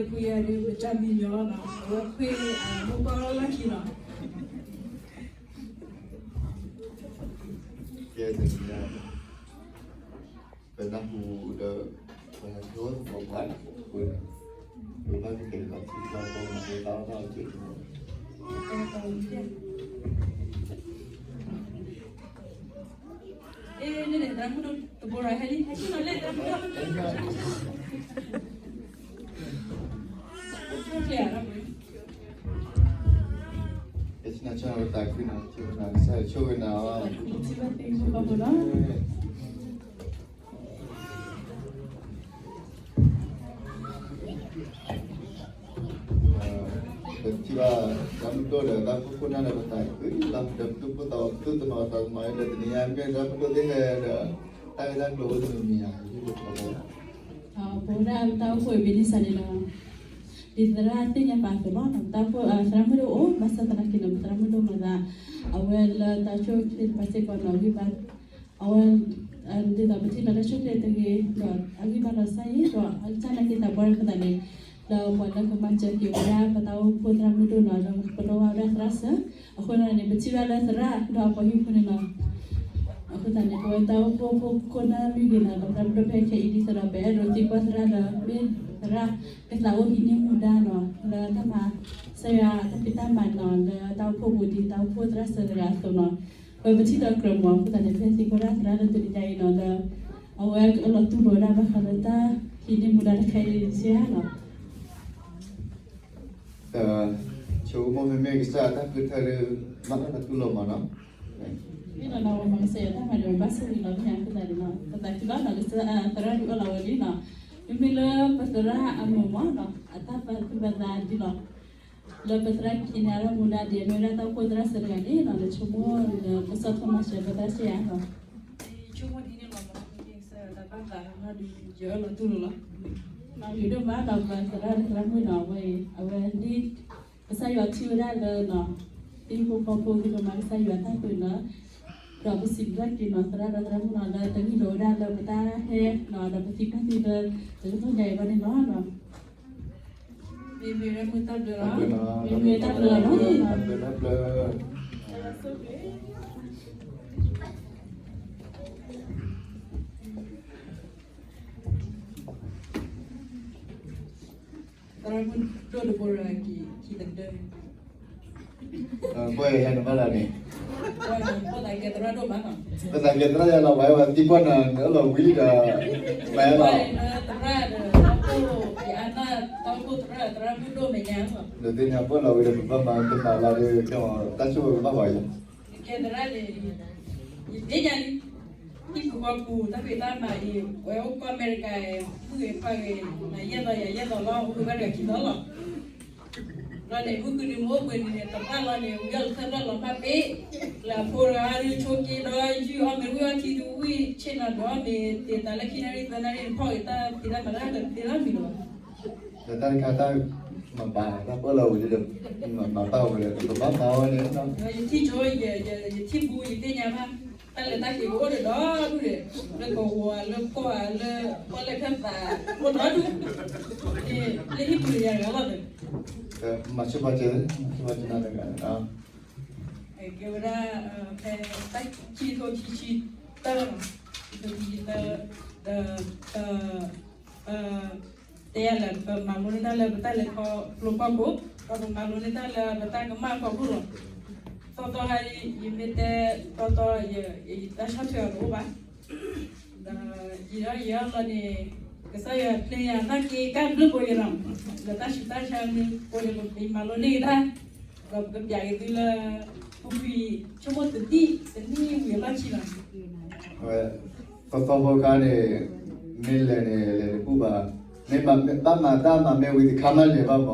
ဖုယဲဒုး ပတၢ်မံညီလီၤနီၤ, အဝဲခွ့ မိၢ်ပှၢ်လီၢ်ခံနီၤ. ကဲ တနံၤညါ ပနၢ်ဟူဒီး ပဟဲထီၣ်သကိးပှၤ ပဘၣ်ကတဲာ်ကတီၤထံကီၢ် ပမၤဒ်သးအီၣ်တၢ်အီက့ၤ အ့ န့ၣ်န့ၣ် သရၣ်မုၣ်ဒိၣ်တဘိရၤ ဟဲလံ ဟဲဆ့ၣ်နီၤလၢသရၣ်မုၣ်ဒိၣ် ကဲ ဆ့ၣ်နီၤဆ့ၣ်နီၤ ပသးခုနီၤ ကစၢ်ယွၤဆိၣ်ဂ့ၤနၤအီၤ ပထံၣ်ဘၣ် သရၣ်မုၣ်ဒိၣ်ဒီး တၢ်ခိၣ်ခိၣ်နၢ်ဒီးပသးခုလီၤ ဒီးပသူၣ်ပိၢ်သး ပသူၣ်တနီၤသးသမါဒီး တနံၤညါမ့ၢ်သရၣ်မုၣ်ဒိၣ်သ့ၣ်ဟဲဒီး တၢ်ဂ့ၢ်တၢ်ကျိၤအိၣ်တမံၤမံၤဧါ ပဝဲဒၣ်တၢ်အိၣ်ဖှိၣ်အံၤ ဘ့ၣ်နံၣ်စၢ်န့ၣ်လီၤ. ဒ်သရၣ်သ့ၣ်ညါပာ်အသိးလီၤ ပတၢ်အိၣ်ဖှိၣ် သရၣ်မုၣ်ဒိၣ်အိၣ် ဘၣ်ဆၣ်သနာ်က့န့ၣ် ပသရၣ်မုၣ်ဒိၣ်မၤသး အဝဲလၢတၢ်ဆိၣ်ချ့တဖၣ်စ့ၢ်ကီးနီၤ ဂံၢ်ဘါ အဝဲ ဒ်သိးပထံၣ်လီၤတၢ်ဆိၣ်ချ့တဂ့ၤ ဒီးအဂံၢ်ဘါလီၤစၢ်ယံၤ ဒီးအကစၢ်နာ်က့သးပှၢ်တဖၣ်သးန့ၣ် လၢပှၤလၢကမၤစၢၤက့ၤဝဲဒၣ်ပတၢ်အိၣ်ဖှိၣ်သရၣ်မုၣ်ဒိၣ်နီၤ ဒီးပလိၣ်ဘၣ်ဝဲဒၣ်သရၣ်စၢၤ အဃိန့ၣ် ပထံၣ်ဘၣ်လၢသရၣ်ဒီးအပှၤဟံၣ်ဖိန့ၣ်လီၤ. အဃိသတးန့ၣ် ပဝဲတၢ်အိၣ်ဖှိၣ်ဖိခိၣ်နၢ်မ့ၢ်ဂ့ၤနီၤ ဒီးသရၣ်မုၣ်ဒိၣ်ဖဲခဲအံၤဒ်သိးဒီး ပအဲၣ်ဒိးသံကွၢ်သရၣ်လၢ မ့ၢ်သရၣ်ကသးအိၣ်ဟံးန့ၢ်မူဒါနီၤ လၢတၢ်မၤ ကစၢ်ယွၤတၢ်ဖံးတၢ်မၤနီၤ လၢတၢ်အိၣ်ဖှိၣ်ပူၤဒ်တၢ်အိၣ်ဖှိၣ်သရၣ်စၢၤတဂၤအသိးနီၤ ပပထံၣ်ဒီးကြၢးမး အဃိသတးန့ၣ် ပဟဲသံကွၢ်ဒၣ်သရၣ်လၢတနံၤညါအံၤနီၤ လၢ အဝဲကအိၣ်လီၤတူၢ်လိာ်ဝဲဒၣ်ဘၣ်ဃးလၢတၢ်ဟံးန့ၢ်မူဒါတခါအံၤစ့ၢ်ဧါနီၤ တၢ်ဆိကမိၣ်မ့မ့ၢ်ကစၢ်တၢ်ဃုထၢဒီး မၤတၢ်တူၢ်လိာ်မးနီၤ မ့ၢ်နီၤနီၤ ပမၤကစၢ်ယွၤတၢ်မၤဒီး ပဘၣ်ဆိၣ်ဂ့ၤလီၤ မ့ၢ်အဃိသတးန့ၣ်နီၤ ပသးခုလီၤနီၤ ကစၢ်သရၣ်ဒုးအီၣ်လီၤဝဲလံနီၤ မ့မ့ၢ်လၢပသရၣ်အမုာ်မးနီၤ အတၢ်ပာ်သူၣ်ပာ်သးဒ်လီၤ လၢပသရၣ်ကဟံးန့ၢ်အတၢ်မူဒါဒ်အမ့ၢ်ဝဲဒၣ်တၢ်အိၣ်ဖှိၣ်သရၣ်စၢၤတဂၤန့ၣ်နီၤ လၢဆိကမိၣ်ဒီး ကစၢ်ထိၣ်မၤစၢၤပသရၣ်စ့ၢ်ဧါနီၤ ယဆိကမိၣ်ဒ်န့ၣ်လီၤမး ကစၢ်ယွၤတၢ်ဘၣ်သးနီၤ ဒုးယအၢၣ်လီၤတူၢ်လိာ်လီၤ နီၤ ယဒိၣ်မးဒီးပသရၣ်သရၣ်မုၣ်နီၤ အဝဲအံၤ အဝဲဒ် ကစၢ်ယွၤထံၣ်ဝဲဒၣ်လၢနီၤ ဟံၣ်ဖိဃီဖိသ့ၣ်တဖၣ်မၤကစၢ်ယွၤတၢ်ဃုနီၤ ဒီးပစံးဘျုးက့ၤနီၤ သရၣ်ဒီးသရၣ်မုၣ်နီၤ လၢတဂ့ၢ်လိာ်ဝဲဒၣ်လၢပတၢ်ဟဲနီၤ ဒီးပသံကွၢ်သုလၢ တကတီၢ်ညါအံၤဘၣ်န့ၣ်လီၤနီၤ မ့မ့ၢ်ဝဲမုၢ်တၢ်ဘျၢလီၤ မ့မ့ၢ်တၢ်ဘျၢလီၤ တၢ်ဘျၢ သရၣ်မုၣ်ဒိၣ်တဘိရၤက့ၤ ခံတဒၢ ပှၤယၤနဘၣ်လၢန့ၣ် ပသးကဲသရၣ်ဒိၣ်မးနီၤ ပသးကဲသရၣ်ယၤလီၤ ပှၤဝဲသံကွၢ်နၤ နအၢၣ်လီၤဝံၤဒီး မၤလီၤ သရၣ်ဒီး တၢ်အိၣ်ဖှိၣ် ယအါနၢ် တၢ်အိၣ်ဖှိၣ်သရၣ် သရၣ်မုၣ်ဒိၣ်မဲာ်ညါ ဒီးသ့ၣ်ညါပၢၢ်လီၤဝံၤဒီး ပဘၣ်မၤတမၤလီၤဒီး ကဲတၢ်ဆိၣ်ဂ့ၤကဘၣ်ပှၤယၤ ကဲသရၣ်န့ၣ် ယသ့ၣ်ညါလံ ဟံၣ်ဖိဃီဖိပူၤ တၢ်ဖံးတၢ်မၤအံၤ ဝဲအိၣ်ကီၢ်အမဲရကၤ မုၣ်ဂ့ၤခွါဂ့ၤ နၤယဲၢ်သီယၤယဲၢ်သီလီၤ အိၣ်ဝဲဘၣ်တဂၤခံသီလီၤ လီၤန့ၣ် မုၢ်ဃုနံၤမ့ၢ်အိၣ်ပှဲၤနံၤန့ၣ် တဘၣ်လီၤန့ၣ် ဝံၤအီၤလၢသၢဖျၢၣ်လီၤမၢ်ပ့ၤ လၢအဖိတဂၤဒုးဆိးက့ဒီး ယုၢ်အီၣ်မ့ၤဝံၣ်အီၣ်ထံဒုးဝံၣ် ဆ့ၣ်နီၤဒုးအီၣ်မ့ၤ သ့တၢ်လၢခံနၣ်ရံၣ်သၢနၣ်ရံၣ် ဖီၣ်က့ၤတၢ်ဖံးတၢ်မၤတၢ်ကသ့လီၤမံၤလီၤ ဒီးတၢ်တခါတၢ်မၤဘၣ် တၢ်ပၢၢ်လီၤဝံၤဒီး မၤဘၣ်ဝဲဒီး ပကဘၣ်မၤဝဲန့ၣ် ယထံၣ်ဆိ ယထံၣ်ပူၤ ယသ့ၣ်ညါဘၣ် တၢ်လဲၤတၢ်က့ၤကအိၣ်ဒီးဒီဒူၣ်ဒီး လၢကဝီၤ လၢကီၢ် လၢပီၣ်လဲၣ်ဖဲသး အိၣ်ဒီဒူၣ် လၢဟံၣ်ပူၤယၤတဂၤလီၤဒီး မၤဆိပာ်စၢၤ မၤဆိပာ်စၢၤနၤတဂၤ ကဲဝဲဒၣ် ဖဲတၢ်ခံထိခံဆံတၢ ခံထိခံဆံတၢ ဒီး ပ တဲယၤလၢ ပမၤလိန့ၢ်တၢ်လၢပတၢ်လဲၤခီဖျိဖီခိၣ် ဒီးပမၤလိန့ၢ်တၢ်လၢပတၢ်ကမၣ်ဖီခိၣ်လီၤ. သီသီဟါ ယမ့ၢ်တဲသီသီ ယတၢ်ဆီၣ်ထွဲအီၤတအိၣ်ဘၣ်. ဒီးယဒီးယအလီၢ်န့ၣ် ကစၢ်ယွၤပျဲယၤနာ်က့ ကဘျုးဖိယနီၤ လၢတၢ်ဆူးတၢ်ဆါမ့ၢ်ကိးန့ၣ် ပမၤလိန့ၢ်က့ၤတၢ် ဒီးပကပျးက့ၤသုလၢ ပူၤကွံာ်ဆိကမိၣ်တနံၣ် တနံၣ်ဝံၤအလီၢ်ခံလီၤ. သီသီဖိခါန့ၣ် မ့ၢ်လဲၤန့ၣ် လဲၤတဘူၣ်ဘၣ်, မ့ၢ်ဘၣ်မၤတၢ်မၤမဲာ်ဝံၤတခါမးလဲၤဘၣ်မး,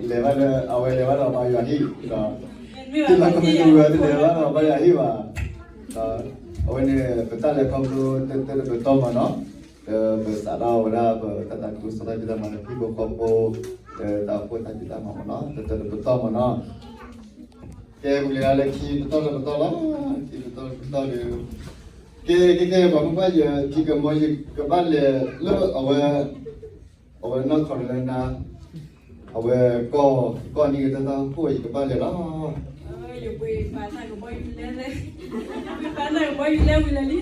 လဲၤဘၣ်လၢ အဝဲလဲၤဘၣ်ဒီးဘါယွၤဟံၣ်, တလီၤကမံၤဝဲတလဲၤဘၣ်ဒီးဘါယွၤဟံၣ်ဘၣ်. အဝဲန့ၣ် ပတၢ်လဲၤခီဖျိတၢတပတီၢ်မးနီၤ, ဒီးပစးထီၣ်ဝဲဒၣ်ပတၢ်သးခုကစီၣ်တၢ်ဖံးတၢ်မၤလၢဟံၣ်ဖိဃီဖိ, ဒီးတၢ်အိၣ်ဖှိၣ်တၢ်ဖံးတၢ်မၤမးနီၤ တၢတပတီၢ်မးနီၤ. ကဲ ပလဲၤဒၣ်လၢခံပတီၢ်တပတီၢ်လီၤ, ခံပတီၢ်တပတီၢ်ဒီး ကဲ ကဲ ကဲ ပှၤမုၢ်ပှၢ်ယဲ ထံကမီယကဘၣ်လဲၤလၢအဝဲ အဝဲနီၢ်ခီၣ်လၢနၤ, အဝဲကီၢ်, ကီၢ်နံၣ်ကတၢၢ်တၢ်အိၣ်ဖှိၣ်အံၤကဘၣ်လဲၤလီၤ. ယပှ့ၤပာ်နၢ်ကဘီယူၤလဲလဲ, ပာ်နၢ်ကဘီယူၤလဲဝံၤလၢာ်လံ,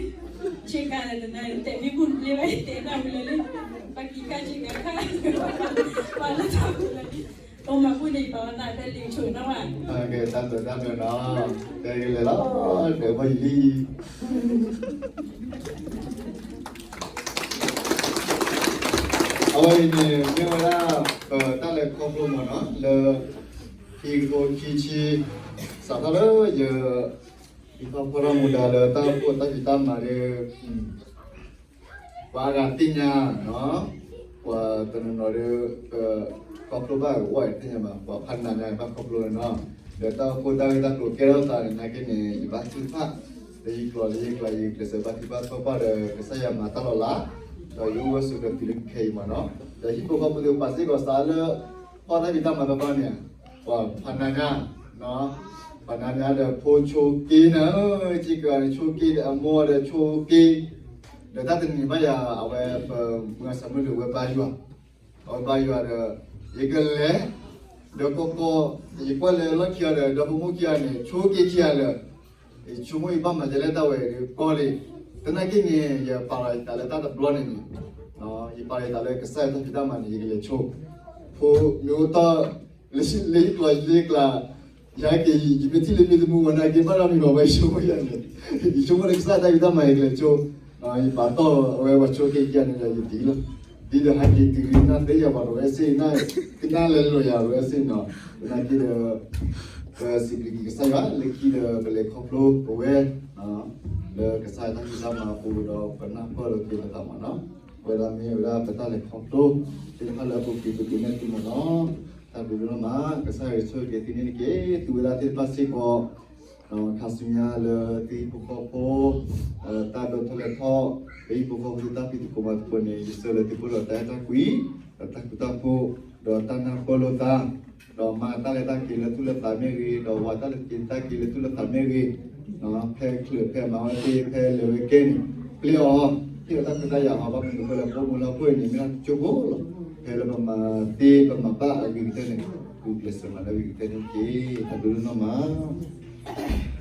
ဆ့ကၤလၢနၤတဲမ့ၣ်ဘူၣ်ဘျ့ဘၣ် ယတဲနၢ်ဝံၤလၢာ်လံ, ပှၤကံၤခါဆ့ကၤခါ, ပှၤလၢထီၣ်ဝံၤလၢာ်လံ, အိၣ်မၤဘူၣ်န့ၣ်ယပာ်ဝဲနၤဖဲလံာ်ဆိၣ်နီၤဘၣ်. တၢ်ဘျုးတၢ်ဘျုးနီၤ, တဲကလဲၤလီၤ, တဲဘီယူၤလံ. အဝဲအံၤန့ၣ် မ့ၢ်ဝဲဒၣ် ပတၢ်လဲၤခီဖျိမ့ၢ်နီၤ လၢ ခံကထိခံဆံ, စးထီၣ်လၢယ ဟံးထီၣ်ဖီၣ်ထီၣ်မူဒါလၢတၢ်အိၣ်ဖှိၣ်တၢ်ဖံးတၢ်မၤဒီး ပှၤအဂၤသ့ၣ်ညါနီၤ, ပှၤတနီၤနီၤဒီး ပခီဖျိဘၣ်ဝဲသ့ၣ်ညါဘၣ်, ပှၤဖးနးညါဘၣ်ခီဖျိနီၤ, ဒီးတၢ်အိၣ်ဖှိၣ်တၢ်ဂ့ၢ်တၢ်ကျိၤကဲထီၣ်သးန့ၣ် နာ်က့န့ၣ် ယဘၣ်ထုကဖၣ် လၢယကျိာ်လၢယကျဲ ယကျဲးစၢးဘၣ်ထုကဖၣ်ထီၣ်ပှၢ်ဒီး ကစၢ်ယွၤမၤတၢ်လီၤလး, ဒီးယအိၣ်ဝဲဆိးကျၢၤတုၤလၢခဲအံၤမ့ၢ်နီၤ, ဒီးဟံၣ်ဖိဃီဖိသ့ၣ်တဖၣ်စ့ၢ်ကီးစးလၢ ဖီၣ်တၢ်ဖံးတၢ်မၤတဖၣ်န့ၣ် ပှၤဖးနးညါ ဖးနးညါဒီးဖိဆိးက့နၤဧၢ, က့ကၤန့ၣ်ဆိးက့ဒီး အမိၢ်ဒီးဆိးက့, ဒီးတၢ်တနံၤဘၣ်ယၤ အဝဲပမုၢ်ဂၤစၢ်မုၢ်ဒုးဝဲဘါယွၤ, အဝဲဘါယွၤဒီး ယကလဲၤ, ဒီးကီကီ, ယကွၢ်လၢလီၢ်ခံဂၤဒီး ဒီဖိမိၢ်ခံဂၤန့ၣ် ဆိးက့ခံဂၤလၢာ်, ယဆိကမိၣ်ယဘၣ်မၤဒ်လဲၣ်တၢ်ဝဲဒီးကီလံ, သနာ်က့န့ၣ် ယပာ်လီၤယသးလၢတၢ်တဘျီန့ၣ်န့ၣ်, ယပာ်လီၤယသးလၢကစၢ်ယွၤတၢ်ဖံးတၢ်မၤန့ၣ် ယကလဲၤဆိ, ဖိမ့ၢ်အိၣ်တီၢ် လၢယကျိာ်လၢယကျဲ ယဟဲက့ၤ ယမ့ၢ်ထံၣ်လၢမ့ၢ်တမူဝဲနာ်က့ဘၣ်ဒီးမ့ၢ်ဒီးဝဲဆိကမိၣ်ယၤန့ၣ်, ယဆိကမိၣ်လၢကစၢ်ယွၤတၢ်ဖံးတၢ်မၤယကလဲၤဆိ, ယပာ်တီၢ်အဝဲပှၤဆိးက့ခံဂၤန့ၣ်ဒီးယဒ်လီၤ, ဒ်ဒီးဟဲက့ၤတုၤလၢနၢ်သ့ယၤပှၤဒီးဝဲစ့ၢ်, ကနၣ်လဲၤလိာ်ယၤဝဲစ့ၢ်နီၤ, သနာ်က့ဒီး ပစံးဘျုးက့ၤကစၢ်ယွၤလၢခံဒီးပလဲၤခီဖျိပဝဲ လၢကစၢ်ယွၤတၢ်ဖံးတၢ်မၤအပူၤဒီးပနၢ်ပၢၢ်လိာ်က့ၤပသးမ့ၢ်နီၤ, ဝဲဒၣ်မ့ၢ်ဝဲဒၣ်ပတၢ်လဲၤခီဖျိ သ့ၣ်တဖၣ်လၢအပူၤကွံာ်ပတုၤန့ၣ်သုမ့ၢ်နီၤ, တၢ်ဘျုးဒိၣ်မး, ကစၢ်ယွၤဆိၣ်ဂ့ၤက့ၤသုန့ၣ်တက့ၢ်, သုဝဲဒၣ်သ့ၣ်တဖၣ်စ့ၢ်ကီး ခါဆူညါလၢသုဟံၣ်ဖိဃီဖိ တၢ်ဒိးထီၣ်လဲၤထီၣ် လၢဟံၣ်ဖိဃီဖိတၢ်ဖံးသကိးမၤသကိးန့ၣ် ယဆၢလၢသုအိၣ်ဒီးတၢ်အဲၣ်တၢ်ကွံ ဒီးတၢ်ဃူတၢ်ဖိး ဒီးတၢ်နၢ်ပၢၢ်လိာ်သး, ဒီးမၤတၢ်လဲၤတၢ်က့ၤလၢသူၣ်လၢသးမ့ၢ်ဂ့ၤ, ဒီးဝၤတၢ်လဲၤက့ၤတၢ်က့ၤလၢသူၣ်လၢသးမ့ၢ်ဂ့ၤ, ဖဲချုးဖဲမၤဝဲသ့ၣ်ဖဲလဲၤဝဲကဲန့ၣ် ပျဲအီၤ, ဟ့ၣ်အီၤတၢ်ခွဲးတၢ်ယာ်အီၤ ဘၣ်မနုၤအဃိလၢ ပအိၣ်မူလၢဟီၣ်ခိၣ်အံၤန့ၣ်မ့ၢ်တၢ်တစိၢ်ဖိလီၤ, ဖဲလၢပမၤသ့ပမၤဘၣ်အဂ့ၤကတၢၢ်န့ၣ် ပကျဲးစၢးမၤလၢအဂ့ၤကတၢၢ်န့ၣ်တက့ၢ်, တၢ်ဘျုးဒိၣ်နီၢ်မး.